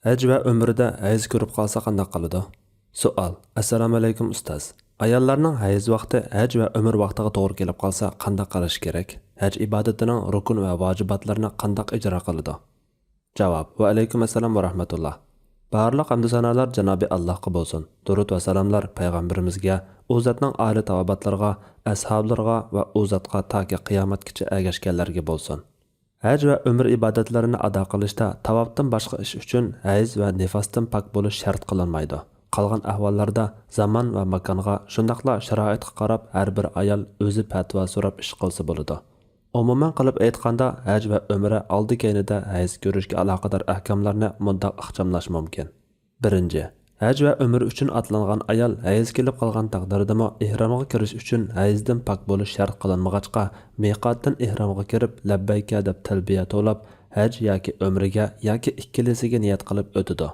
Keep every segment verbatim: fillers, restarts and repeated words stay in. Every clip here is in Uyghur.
ھەج ۋە ئۆمرىدە ھەيز كۆرۈپ قالسا قانداق قىلىدۇ؟ سوئال. ئەسسالامۇئەلەيكۇم ئۇستاز. ئاياللارنىڭ ھەيز ۋاقتى ھەج ۋە ئۆمرە ۋاقتىغا توغرا كېلىپ قالسا قانداق قىلىش كېرەك؟ ھەج ئىبادىتىنىڭ رۇكۇن ۋە ۋاجىباتلىرىنى قانداق ئىجرا قىلىدۇ؟ جاۋاب. ۋەئەلەيكۇم ئەسسالام ۋە رەھمەتۇللا. بارلىق ھەمدۇ سانالار جانابى ئاللاھقا بولسۇن. دۇرۇد ۋە سالاملار پەيغەمبىرىمىزگە، ئۇ زاتنىڭ ئالىي تاۋاباتلىرىغا، ئەسھابلىرىغا ۋە ئۇ زاتقا تاكى قىيامەتكىچە ئەگەشكەنلەرگە بولسۇن. ھەج ۋە ئۆمرە ئىبادەتلىرىنى ئادا قىلىشتا تاۋاپتىن باشقا ئىش ئۈچۈن ھەيز ۋە نىفاستىن پاك بولۇش شەرت قىلىنمايدۇ. قالغان ئەھۋاللاردا زامان ۋە ماكانغا، شۇنداقلا شارائىتقا قاراپ ھەر بىر ئايال ئۆزى پەتىۋا سوراپ ئىش قىلسا بولىدۇ. ئومۇمەن قىلىپ ئېيتقاندا، ھەج ۋە ئۆمرە ئالدى-كەينىدە ھەيز كۆرۈشكە ئالاقىدار ئەھكاملارنى مۇنداق ئىخچاملاش مۇمكىن. بىرىنچى، ھەج ۋە ئۆمرە ئۈچۈن ئاتلانغان ئايال ھەيز كېلىپ قالغان تەقدىردىمۇ ئېھرامغا كىرىش ئۈچۈن ھەيزدىن پاك بولۇش شەرت قىلىنمىغاچقا، مىقاتتىن ئېھرامغا كىرىپ، لەببەيكە دەپ تەلبىيە توۋلاپ، ھەج ياكى ئۆمرىگە ياكى ئىككىلىسىگە نىيەت قىلىپ ئۆتىدۇ.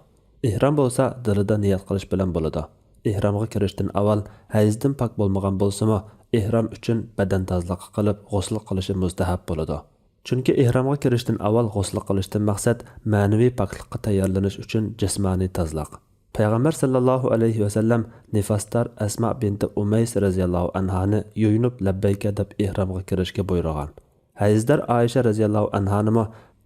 ئېھرام بولسا دىلىدا نىيەت قىلىش بىلەن بولىدۇ. ئېھرامغا كىرىشتىن ئاۋۋال ھەيزدىن پاك بولمىغان بولسىمۇ، ئېھرام ئۈچۈن بەدەن تازىلىقى قىلىپ غۇسل قىلىشى مۇستەھەب بولىدۇ. چۈنكى ئېھرامغا كىرىشتىن ئاۋۋال غۇسل قىلىشتىن مەقسەت مەنىۋى پاكلىققا تەييارلىنىش ئۈچۈن جىسمانىي تازىلىق. پەيغەمبەر ساللاللاھۇ ئەلەيھى ۋەسەللەم نىفاستار ئەسما بىنتى ئۇمەيس رەزىياللاھۇ ئەنھانى يۇيۇنۇپ لەببەيكە دەپ ئېھرامغا كىرىشكە بۇيرۇغان. ھەيزدار ئائىشە رەزىياللاھۇ ئەنھانىمۇ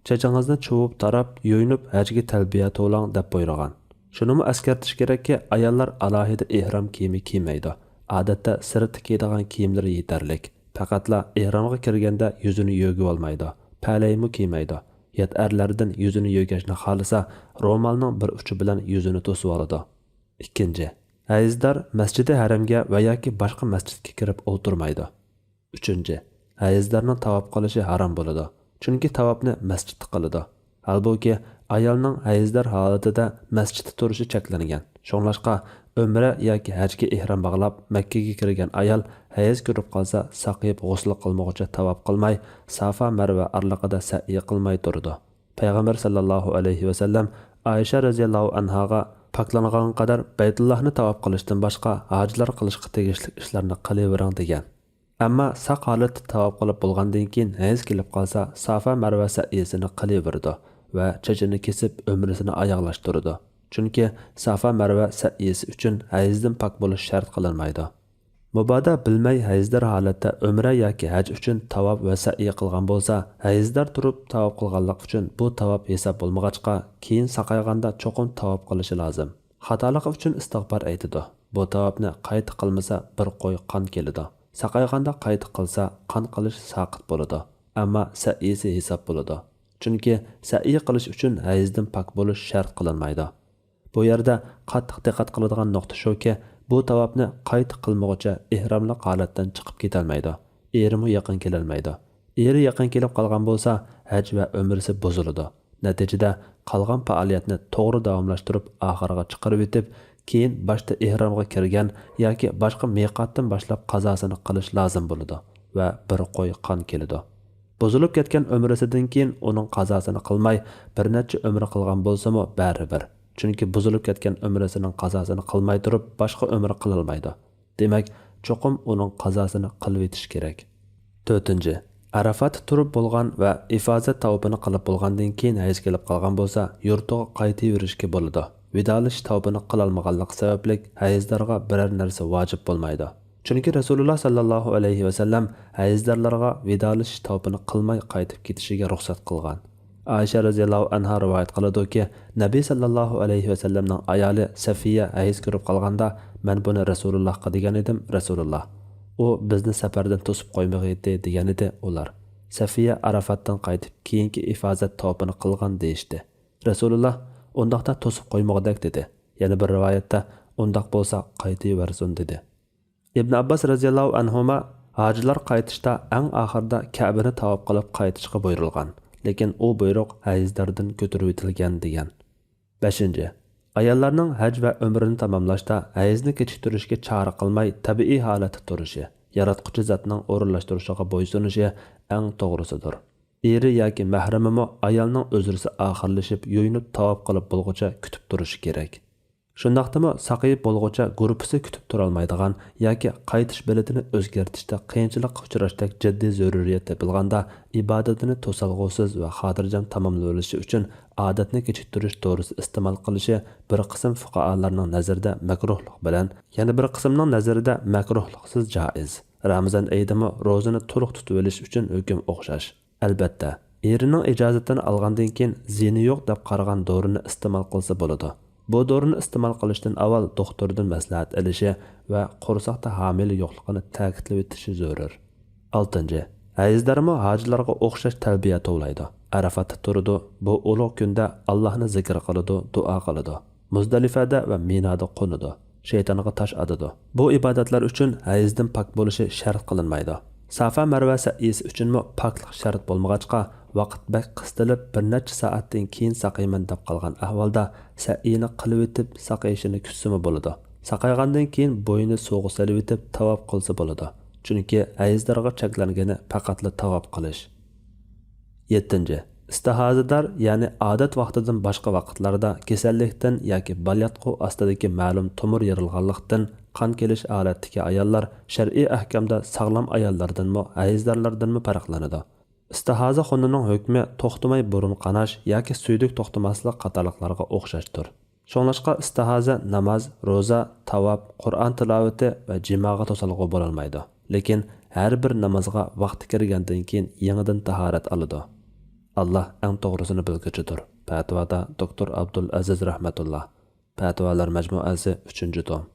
چېچىڭىزنى چۇۋۇپ تاراپ، يۇيۇنۇپ ھەجگە تەلبىيە توۋلاڭ دەپ بۇيرۇغان. شۇنىمۇ ئەسكەرتىش كېرەككى، ئاياللار ئالاھىدە ئېھرام كىيىمى كىيمەيدۇ. ئادەتتە سىرتتا كىيىدىغان كىيىملىرى يېتەرلىك. پەقەتلا ئېھرامغا كىرگەندە يۈزىنى يۆگىۋالمايدۇ، پەلەيمۇ كىيمەيدۇ. يات ئەرلەردىن يۈزىنى يۆگەشنى خالىسا، رومالنىڭ بىر ئۇچى بىلەن يۈزىنى توسۇۋالىدۇ. ئىككىنچى، ھەيزدار مەسجىدى ھەرەمگە ۋە ياكى باشقا مەسجىدكە كىرىپ ئولتۇرمايدۇ. ئۈچىنچى، ھەيزدارنىڭ تاۋاپ قىلىشى ھارام بولىدۇ، چۈنكى تاۋاپنى مەسچىتتە قىلىدۇ. ھالبۇكى، ئايالنىڭ ھەيزدار ھالىتىدە مەسچىتتە تۇرۇشى چەكلەنگەن. شۇڭلاشقا، ئۆمرە ياكى ھەجگە ئېھرام باغلاپ، مەككىگە كىرگەن ئايال ھەيز كۆرۈپ قالسا، ساقىيىپ غۇسل قىلمىغۇچە تاۋاپ قىلماي، سافا مەرۋە ئارىلىقىدا سەئيى قىلماي تۇرىدۇ. پەيغەمبەر ساللاللاھۇ ئەلەيھى ۋەسەللەم ئائىشە رەزىياللاھۇ ئەنھاغا پاكلانغانغا قەدەر بەيتۇللاھنى تاۋاپ قىلىشتىن باشقا ھاجىلار قىلىشقا تېگىشلىك ئىشلارنى قىلىۋېرىڭ دېگەن. ئەمما ساق ھالەتتە تاۋاپ قىلىپ بولغاندىن كېيىن ھەيز كېلىپ قالسا، سافا مەرۋە سەئيىسىنى قىلىۋېرىدۇ ۋە چېچىنى كېسىپ، ئۆمرىسىنى ئاياغلاشتۇرىدۇ. چۈنكى سافا مەرۋە سەئيىسى ئۈچۈن ھەيزدىن پاك بولۇش شەرت قىلىنمايدۇ. مۇبادا بىلمەي ھەيزدار ھالەتتە ئۆمرە ياكى ھەج ئۈچۈن تاۋاپ ۋە سەئيى قىلغان بولسا، ھەيزدار تۇرۇپ تاۋاپ قىلغانلىق ئۈچۈن بۇ تاۋاپ ھېساب بولمىغاچقا، كېيىن ساقايغاندا چوقۇم تاۋاپ قىلىشى لازىم. خاتالىقى ئۈچۈن ئىستىغپار ئېيتىدۇ. بۇ تاۋاپنى قايتا قىلمىسا، بىر قوي قان كېلىدۇ. ساقايغاندا قايتا قىلسا، قان قىلىش ساقىت بولىدۇ. ئەمما سەئيىسى ھېساب بولىدۇ. چۈنكى سەئيى قىلىش ئۈچۈن ھەيزدىن پاك بولۇش شەرت قىلىنمايدۇ. بۇ يەردە قاتتىق دىققەت قىلىدىغان نۇقتا شۇكى، بۇ تاۋاپنى قايتا قىلمىغۇچە ئېھراملىق ھالەتتىن چىقىپ كېتەلمەيدۇ. ئېرىمۇ يېقىن كېلەلمەيدۇ. ئېرى يېقىن كېلىپ قالغان بولسا، ھەج ۋە ئۆمرىسى بۇزۇلىدۇ. نەتىجىدە، قالغان پائالىيەتنى توغرا داۋاملاشتۇرۇپ، ئاخىرىغا چىقىرىۋېتىپ، كېيىن باشتا ئېھرامغا كىرگەن ياكى باشقا مىقاتتىن باشلاپ قازاسىنى قىلىش لازىم بولىدۇ ۋە بىر قوي قان كېلىدۇ. بۇزۇلۇپ كەتكەن ئۆمرىسىدىن كېيىن ئۇنىڭ قازاسىنى قىلماي، بىر نەچچە ئۆمرە قىلغان بولسىمۇ بەرىبىر. چۈنكى بۇزۇلۇپ كەتكەن ئۆمرىسىنىڭ قازاسىنى قىلماي تۇرۇپ، باشقا ئۆمرە قىلالمايدۇ. دېمەك، چوقۇم ئۇنىڭ قازاسىنى قىلىۋېتىش كېرەك. تۆتىنچى، ئەرەفاتتا تۇرۇپ بولغان ۋە ئىفازەت تاۋىپىنى قىلىپ بولغاندىن كېيىن ھەيز كېلىپ قالغان بولسا، يۇرتىغا قايتىۋېرىشكە بولىدۇ. ۋىدالىشىش تاۋىپىنى قىلالمىغانلىقى سەۋەبلىك، ھەيزدارغا بىرەر نەرسە ۋاجىپ بولمايدۇ. چۈنكى رەسۇلۇللا ساللاللاھۇ ئەلەيھى ۋەسەللەم ھەيزدارلارغا ۋىدالىشىش تاۋىپىنى قىلماي قايتىپ كېتىشىگە رۇخسەت قىلغان. ئائىشە رەزىياللاھۇ ئەنھا رىۋايەت قىلىدۇكى، نەبى ساللاللاھۇ ئەلەيھى ۋەسەللەمنىڭ ئايالى سەفىيە ھەيز كۆرۈپ قالغاندا، مەن بۇنى رەسۇلۇللاھقا دېگەن ئىدىم، رەسۇلۇللاھ، ئۇ بىزنى سەپەردىن توسۇپ قويمىغىيتتى، دېگەنىدى ئۇلار. سەفىيە ئەرەفاتتىن قايتىپ، كېيىنكى ئىفازەت تاۋىپىنى قىلغان، دېيىشتى. رەسۇلۇللاھ، ئۇنداقتا توسۇپ قويمىغۇدەك، دېدى. يەنە بىر رىۋايەتتە، ئۇنداق بولسا، قايتىۋەرسۇن، دېدى. ئىبن ئابباس رەزىياللاھۇ ئەنھۇما، ھاجىلار قايتىشتا ئەڭ ئاخىرىدا كەبىنى تاۋاپ قىلىپ قايتىشقا بۇيرۇلغان، لېكىن ئۇ بۇيرۇق ھەيزداردىن كۆتۈرۈۋېتىلگەن، دېگەن. بەشىنچى، ئاياللارنىڭ ھەج ۋە ئۆمرىنى تاماملاشتا ھەيزنى كېچىكتۈرۈشكە چارە قىلماي، تەبىئىي ھالەتتە تۇرۇشى، ياراتقۇچى زاتنىڭ ئورۇنلاشتۇرۇشىغا بويسۇنۇشى ئەڭ توغرىسىدۇر. ئېرى ياكى مەھرىمىمۇ ئايالنىڭ ئۆزرىسى ئاخىرلىشىپ، يۇيۇنۇپ تاۋاپ قىلىپ بولغۇچە كۈتۈپ تۇرۇشى كېرەك. شۇنداقتىمۇ ساقىيىپ بولغۇچە گۇرۇپپىسى كۈتۈپ تۇرالمايدىغان ياكى قايتىش بېلىتىنى ئۆزگەرتىشتە قىيىنچىلىققا ئۇچراشتەك جىددىي زۆرۈرىيەت تېپىلغاندا، ئىبادىتىنى توسالغۇسىز ۋە خاتىرجەم تاماملىۋېلىشى ئۈچۈن ئادەتنى كېچىكتۈرۈش دورىسى ئىستېمال قىلىشى بىر قىسىم فۇقاھالارنىڭ نەزىرىدە مەكرۇھلۇق بىلەن، يەنە بىر قىسىمنىڭ نەزىرىدە مەكرۇھلۇقسىز جائىز. رامىزان ئېيىدىمۇ روزىنى تولۇق تۇتۇۋېلىش ئۈچۈن ھۆكۈم ئوخشاش. ئەلبەتتە، ئېرىنىڭ ئىجازىتىنى ئالغاندىن كېيىن زىيىنى يوق دەپ قارىغان دورىنى ئىستېمال قىلسا بولىدۇ. بۇ دورىنى ئىستېمال قىلىشتىن ئاۋۋال دوختۇردىن مەسلىھەت ئېلىشى ۋە قورساقتا ھامىلە يوقلۇقىنى تەكىتلىۋېتىشى زۆرۈر. ئالتىنچى، ھەيزدارمۇ ھاجىلارغا ئوخشاش تەلبىيە توۋلايدۇ. ئەرەفاتتا تۇرىدۇ. بۇ ئۇلۇغ كۈندە ئاللاھنى زىكىر قىلىدۇ، دۇئا قىلىدۇ. مۇزدەلىفەدە ۋە مىنادا قونىدۇ. شەيتانغا تاش ئاتىدۇ. بۇ ئىبادەتلەر ئۈچۈن ھەيزدىن پاك بولۇشى شەرت قىلىنمايدۇ. سافا مەرۋە سەئيىسى ئۈچۈنمۇ پاكلىق شەرت بولمىغاچقا، ۋاقىت بەك قىستىلىپ، بىر نەچچە سائەتتىن كېيىن ساقىيمەن دەپ قالغان ئەھۋالدا سەئيىنى قىلىۋېتىپ ساقىيىشىنى كۈتسىمۇ بولىدۇ. ساقايغاندىن كېيىن بوينى سۇغا سېلىۋېتىپ تاۋاپ قىلسا بولىدۇ. چۈنكى ھەيزدارغا چەكلەنگىنى پەقەتلا تاۋاپ قىلىش. يەتتىنچى، ئىستىھازىدار، يەنى ئادەت ۋاقتىدىن باشقا ۋاقىتلاردا كېسەللىكتىن ياكى بالىياتقۇ ئاستىدىكى مەلۇم تومۇر يېرىلغانلىقتىن قان كېلىش ھالەتتىكى ئاياللار شەرئىي ئەھكامدا ساغلام ئاياللاردىنمۇ، ھەيزدارلاردىنمۇ پەرقلىنىدۇ. ئىستىھازا خۇنىنىڭ ھۆكمى توختىماي بۇرۇن قاناش ياكى سۈيدۈك توختىماسلىق قاتارلىقلارغا ئوخشاشتۇر. شۇڭلاشقا ئىستىھازە ناماز، روزا، تاۋاپ، قۇرئان تىلاۋىتى ۋە جىماغا توسالغۇ بولالمايدۇ. لېكىن ھەر بىر نامازغا ۋاقتى كىرگەندىن كېيىن يېڭىدىن تاھارەت ئالىدۇ. ئاللا ئەڭ توغرىسىنى بىلگۈچىدۇر. پەتىۋادا دوكتور ئابدۇل ئەزىز رەھمەتۇللا. پەتىۋالار مەجمۇئەسى، ئۈچىنچى توم.